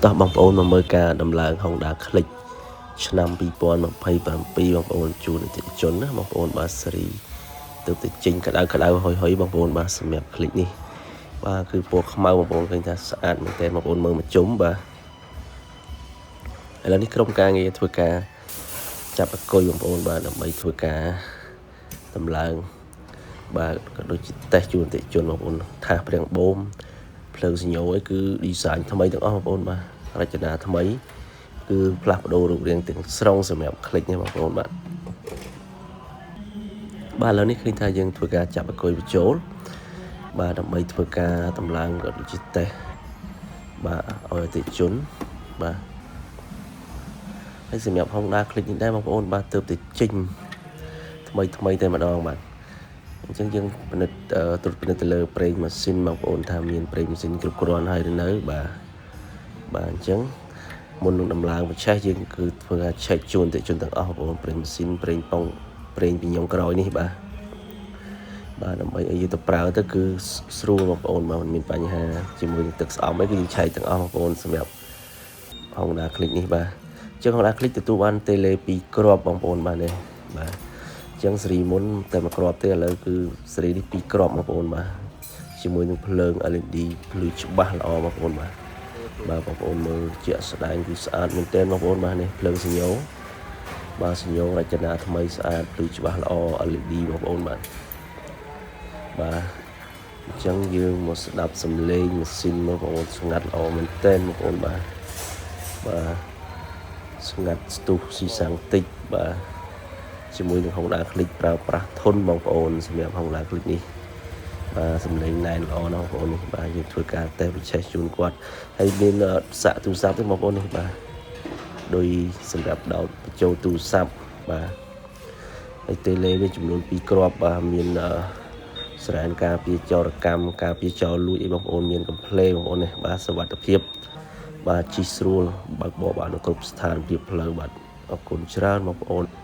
តោះបងប្អូនមកមើលការដំឡើង Honda Click ឆ្នាំ2027បងប្អូនជូនអតិថិជនណាបងប្អូនបាទស៊េរីទើបតែចេញក្តៅក្តៅហុយហុយបងប្អូនបាទសម្រាប់ Click នេះបាទគឺពណ៌ខ្មៅបងប្អូនឃើញថាស្អាតមែនទែនបងប្អូនមើលមកជុំបាទឥឡូវនេះក្រុមការងារធ្វើការចាប់អាគុយបងប្អូនបាទដើម្បីធ្វើការដំឡើងបាទក៏ដូចជាតេស្តជូនអតិថិជនបងប្អូនថាសព្រាងបូមភ្លើងសញ្ញោអីគឺ design ថ្មីទាំងអស់បងប្អូនបាទរចនាថ្មី គឺផ្លាស់ប្ដូររូបរាងទាំងស្រុងសម្រាប់ Click នេះបងប្អូនបាទបាទឥឡូវនេះឃើញថាយើងធ្វើការចាប់អាគុយបញ្ចូលបាទដើម្បីធ្វើការតម្លើងក៏ដូចជាតេស្តបាទឲ្យអតិថិជនបាទហើយសម្រាប់ Honda Click នេះដែរបងប្អូនបាទទើបតែចេញថ្មីថ្មីតែម្ដងបាទអញ្ចឹងយើងពិនិត្យត្រួតពិនិត្យទៅលើប្រេងម៉ាស៊ីនបងប្អូនថាមានប្រេងម៉ាស៊ីនគ្រប់គ្រាន់ហើយឬនៅបាទបាទអញ្ចឹងមុននឹងដំឡើងបញ្ឆេះយើងគឺធ្វើការឆែកជូនអតិថិជនទាំងអស់បងប្អូនប្រេងម៉ាស៊ីនប្រេងប៉ុងប្រេងពីញ៉ុងក្រោយនេះបាទបាទដើម្បីឲ្យយើងទៅប្រើទៅគឺស្រួលបងប្អូនបាទមិនមានបញ្ហាជាមួយនឹងទឹកស្អំអីគឺយើងឆែកទាំងអស់បងប្អូនសម្រាប់ Honda Click នេះបាទអញ្ចឹង Honda Click ទទួលបាន tele 2គ្រាប់បងប្អូនបាទនេះបាទអញ្ចឹងស៊េរីមុនតែមួយគ្រាប់ទេឥឡូវគឺស៊េរីនេះ2គ្រាប់បងប្អូនបាទជាមួយនឹងភ្លើង LED ភ្លឺច្បាស់ល្អបងប្អូនបាទបាទបងប្អូនមើលជាក់ស្ដែងគឺស្អាតមែនទែនបងប្អូនបាទនេះភ្លើងសញ្ញោបាទសញ្ញោរចនាថ្មីស្អាតភ្លឺច្បាស់ល្អ LED បងប្អូនបាទបាទអញ្ចឹងយើងមកស្ដាប់សំឡេងម៉ាស៊ីនមកបងប្អូនស្ងាត់ល្អមែនទែនបងប្អូនបាទបាទស្ងាត់ស្ទុះស៊ីសាំងតិចបាទជាមួយនឹង Honda Click ប្រើប្រាស់ធន់បងប្អូនសម្រាប់ Honda Click នេះបាទសំឡេងណែនល្អណាស់បងប្អូននេះបាទយើងធ្វើការតេស្តវិឆេះជូនគាត់ហើយមានសាក់ទូរស័ព្ទទេបងប្អូននេះបាទដោយសម្រាប់ដោតបញ្ចូលទូរស័ព្ទបាទហើយ tele មានចំនួន2គ្រាប់បាទមានស្រែនការពារចោរកម្មការពារចោរលួចអីបងប្អូនមានកំភ្លេបងប្អូននេះបាទសុវត្ថិភាពបាទជិះស្រួលបើកបរបានគ្រប់ស្ថានភាពផ្លូវបាទអរគុណច្រើនបងប្អូន។